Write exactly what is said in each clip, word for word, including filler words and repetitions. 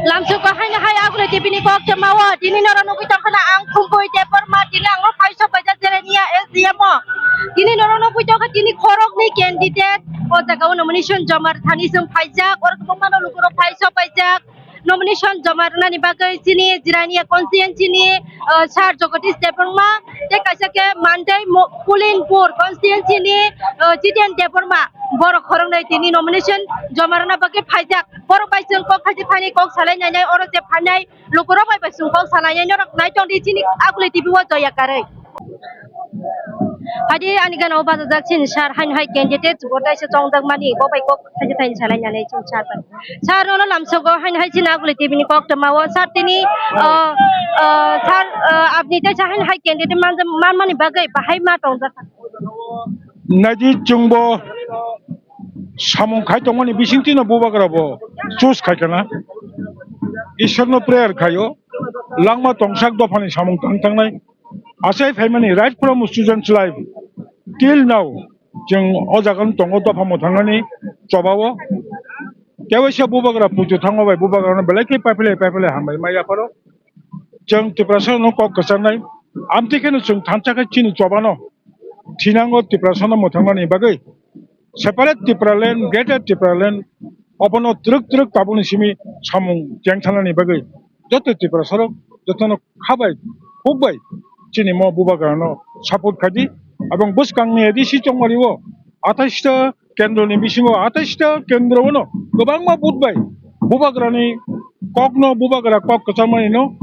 Lamsuko haino hai Aguli T V ni koktwma o tini norok nugwi tongkhana ang Khumpui Debbarma, tini ang no phai sok paijak Jirania S D M o. Tini norok nugwi tongkha tini khoroknwi candidate o jaga o nomination joma thani chwng phaijak, oro kwbangma no lukurok phai sok paijak. Nomination joma rwnani bagwi chini Jirania constituency ni, uh, Sir Jagadish Debbarma tei kaisa khe Mandai Mo-, Pulinpur constituency ni, uh, Jiten Debbarma, borok khoroknwi tini nomination joma rwna bagwi phaijak. Borok bai chwng kok phaidi phaini kok salai nainai, oro je phainai lukurok bai bai chwng kok salai nai, norok nai tong di chini Aguli T V o joya karwi. Hadi ani gana o bajajak chini sir, haino hai candidate vote daisa chongjak mani, bo bai kok thaisa thaini salai nani chini sir bai. Sir, nono lamsogo haino hai chini Aguli T V ni koktwma o sir tini, uh, uh, sir, uh, apni tei sir haino hai candidate man, man mani bagwi bahai ma tongjak. Naidi chwngbo samung khai tongmani bisingtwi no bubagra bo choose khai kana. Ishwrno prayer khaio, langma tongsak dophani samung tang tangnai. Achai phaimani right from students life till now, chwng o jaga no tongo dopha mwthangnani chobao. Tewaisa bubagra puitu thango bai bubagra no belai khe paiphailai paiphailai hambai mai yapharo. Chwng Tiprasa no kok kwcharnai, amtwi kheno chwng thansa khe chini chobano thinango Tiprasa no mwthangnani bagwi. Separate Tipraland, Greater Tipraland, obono twrwk twrwk tabukni simi samung chengthanani bagwi joto Tiprasarok jotono kha bai, khuk bai chini mo bubagrano support khai di. Abong bwskangni A D C chongmario atais ta kendroni bisingo atais ta kendrono kwbangma vote bai bubagrani kokno, bubagra kok kwcharmanino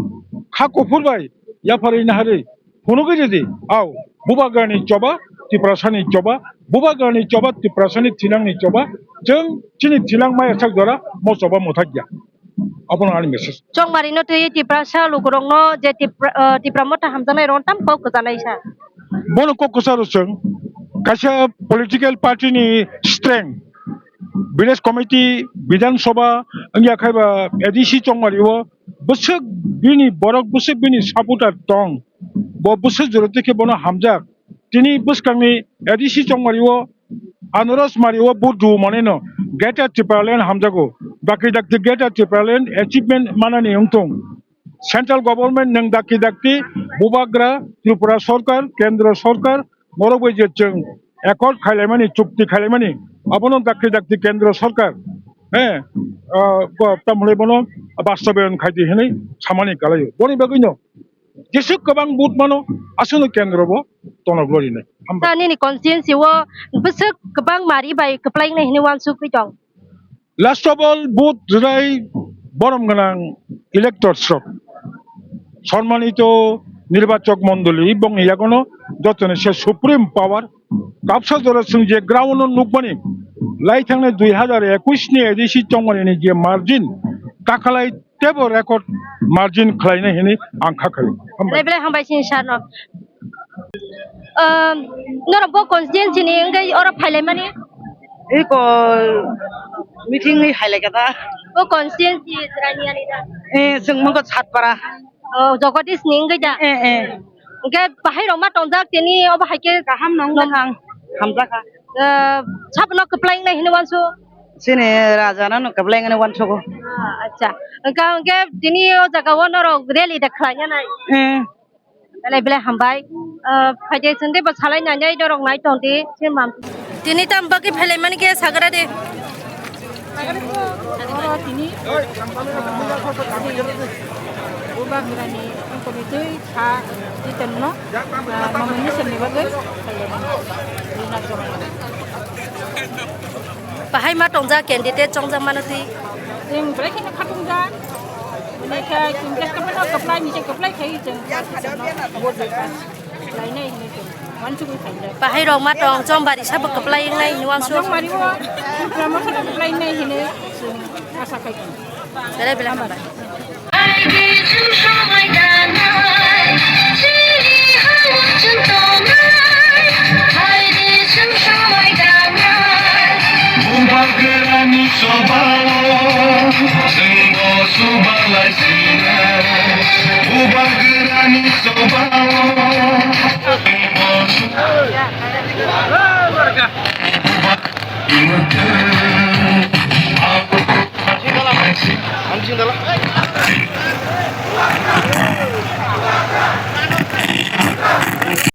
kha kuphur bai yapharwi naharwi phunugwi ridi, au, bubagrani choba, Tiprasani choba, bubagrani choba, Tiprasani thinangni choba, chwng chini thinang maya sak jora mo choba mwthakya. Abono ani message. Chongmari no twi Tiprasa lukurokno je Tipra, ah, Tipra motha hamjaknai rok tam kok kwchanai sa. Bono kok kwcharo chwng kaisa political party ni strength, village committee, Bidhan Sabha wngya khai ba A D C chongmari o bwswk bini borok bwswk bini supporter tong. Bo bwswk jora twi khe bono hamjak. Tini bwskangni A D C chongmari o Anuras mari o vote rw manwi no Greater Tipraland hamjago. Dakti dakti Greater Tipraland achievement manani wngthung. Central government nwng dakti dakti bubagra Tripura sorkar, Kendra sorkar, norok bai je chwng accord khailaimani, chukti khailaimani, abono dakti dakti Kendra sorkar, eh, ah, ko-, tamhwnwi bono bastobayon khaidi hwnwi samani kalaio. Boni bagwino jeswk kwbang vote mano, aswkno kendro bo tono glorinai. Hambai. Sa nini constituency o bwswk kwbang mari bai kwplai wngnai hwnwi uansugwi tong? Last of all, vote rwnai borom gwnang electors rok. Sonmanito nirbachok mondoli bongni yagono jotoni se supreme power. Kapsa jora chwng je ground o nukmani, lai thangnai dui hazar ekwis ni A D C chongmani ni je margin, takalai tebo record margin khlainai hwnwi ang kha khaio. Hambai. Belai belai hambai sini sir no. Um, norok bo constituency ni wngwi oro phailaimani? Iko meeting ni hailai kata. Bo constituency Jirania ni da? Eh, chwng mwngo Satpara. Oh, Jagadish ni wngwi da? Eh, eh. Hwnkhe bahai rok ma tongjak tini obo hai khe kaham nong. Kaham nong. Hamjakha. Eh, sabono kwplai wngnai hwnwi uansu? Chini raja no kwplai wngnai uansugo. Ah, acha. Hwnkhe, hwnkhe tini o jaga o norok rally da khlaina nai? Eh. Belai belai hambai. Ah, phaide chwng tei bo salai nai nai norok nai tong di. Tini tam bagwi phailai mani khe sagra de. Oro tini, ah, bubagrani committee kha Jiten no, ah, nomination ni bagwi phailai mani. Bahai ma tongjak candidate chongjak mano twi. Chwng belai kheno khatungjak. Hwnwi khe chwng khe kwplai ni khe kwplai khai chwng vote bai pass. Lainai hinwi tong, uansugwi khainai. Bahai rok ma tong, Chombari sabo kwplai wngnai hinwi uansuk. Chombari o, Tipra Motha no kwplai wngnai hinwi chwng asa khai tongo. Belai belai hambai. Bubagrani chobao, chwngbo chubalai sinai. Bubagrani chobao, chwngbo chubalai.